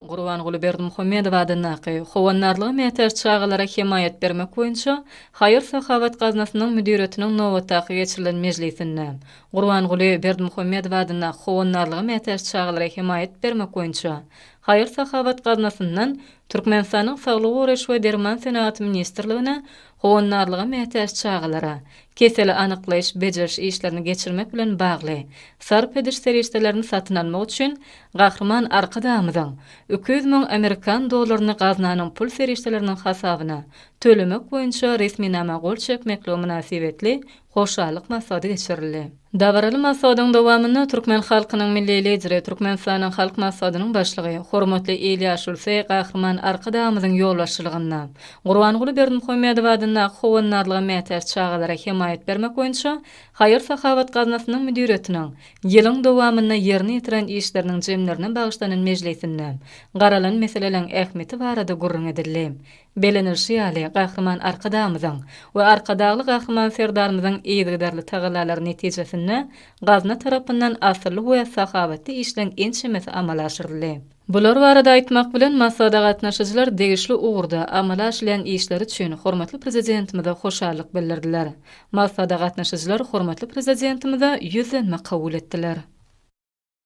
Gurbanguly Berdimuhamedow adyndaky Howandarlyga mätäç çagalara hemaýat bermek boýunça haýyr-sahawat gaznasynyň müdiriýetiniň nobatdaky geçirilen mejlisinde Gurbanguly Berdimuhamedow adyndaky Howandarlyga mätäç çagalara hemaýat bermek boýunça haýyr-sahawat gaznasyndan Türkmenistanyň Saglygy goraýyş we derman senagaty ministrligine howandarlyga mätäç çagalara keseli anyklaýyş-bejeriş işlerini geçirmek bilen bagly sarp ediş serişdelerini satyn almak üçin Gahryman Arkadagymyzyň 200 müň amerikan dollaryny gaznanyň pul serişdeleriniň hasabyna tölemek boýunça resminama gol çekmekligi mynasybetli hoşallyk maslahaty geçirildi. Dabaraly maslahatyň dowamynda türkmen halkynyň Milli Lideri, Türkmenistanyň Halk Maslahatynyň Başlygy, hormatly il ýaşulusy Gahryman Arkadagymyzyň ýolbaşçylygynda Gurbanguly Berdimuhamedow adyndaky Howandarlyga mätäç çagalara hemaýat bermek boýunça haýyr-sahawat gaznasynyň müdiriýetiniň ýylyň dowamynda ýerine ýetiren işleriniň jemlerine bagyşlanan mejlisinde garalan meseleleriň ähmiýeti barada gürrüň edildi. Bellenilişi ýaly, Gahryman Arkadagymyzyň we Arkadagly Gahryman Serdarymyzyň yzygiderli tagallalary netijesinde gazna tarapyndan asylly we sahawatly işleň ençemesi amala aşyryldy. Bular barada aýtmak bilen, maslahata gatnaşyjylar degişli ugurda amala aşyrylýan işler üçin hormatly Prezidentimize hoşallyk bildirdiler. Maslahata gatnaşyjylar hormatly Prezidentimize ýüzlenme kabul etdiler.